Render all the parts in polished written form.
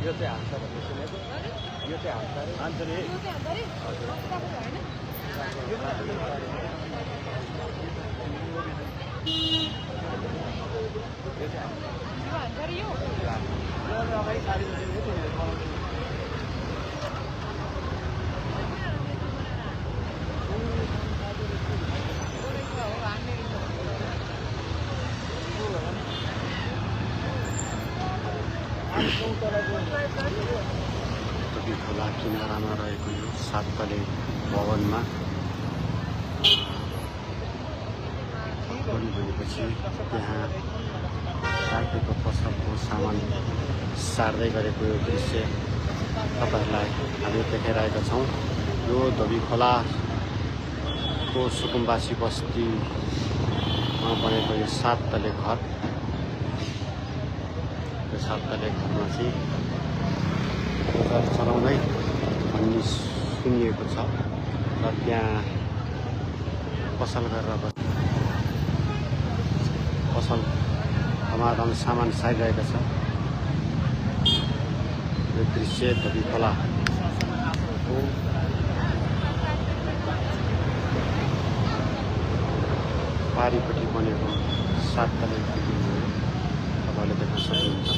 यो चाहिँ हान्छ भन्ने सुनेको यो चाहिँ हान्छ रे हान्छ रे यो चाहिँ हान्छ रे तबी खोला किनारामा रहेको यो 7 तले भवनमा भनेपछि त्यहाँ राखेको पसलको सामान सार्दै गरेको यो दृश्य तपाईहरुलाई हामी देखाइरहेका छौं। यो दबी खोलाको सुकुम्बासी बस्तीमा बनेको यो 7 तले घर, यो 7 तले घरमा चाहिँ रोजगार चलाउँदै भन्ने सुनिएको छ र त्यहाँ पसल गरेर पसल धमाधम सामान सारिरहेका छ। यो दृश्य दबी खोलाको पारिपट्टि बनेको 7 तले तपाईँले देख्न सक्नुहुन्छ।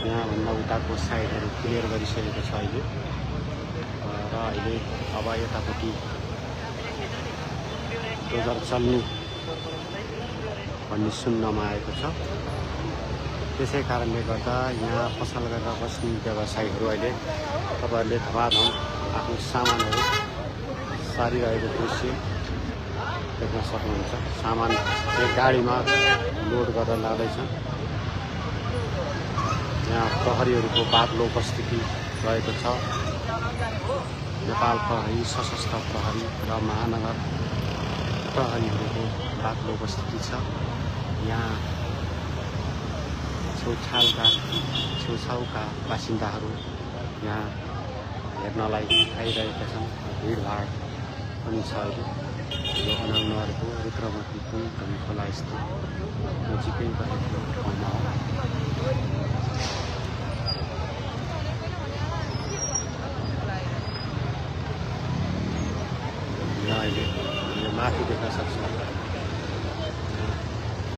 यहाँभन्दा उताको साइडहरू क्लियर गरिसकेको छ अहिले र अहिले अब यतापट्टि रोजगार चल्ने भन्ने सुन्नमा आएको छ। त्यसै कारणले गर्दा यहाँ पसल गरेर बस्ने व्यवसायीहरू अहिले तपाईहरुले धमाधम आफ्नो सामानहरू सारिरहेको दृश्य देख्न सक्नुहुन्छ। सामान एक गाडीमा लोड गरेर लाँदैछन्। यहाँ प्रहरीहरूको बाक्लो उपस्थिति रहेको छ। नेपाल प्रहरी, सशस्त्र प्रहरी र महानगर प्रहरीहरूको बाक्लो उपस्थिति छ। यहाँ छेउछाउका बासिन्दाहरू यहाँ हेर्नलाई आइरहेका छन्। भिडभाड पनि छ अहिले यो अनाउनहरूको रुद्रमती पुल दबी खोला स्थित नजिकै रहेको ठाउँमा हो। यहाँ अहिले माथि देख्न सक्छौँ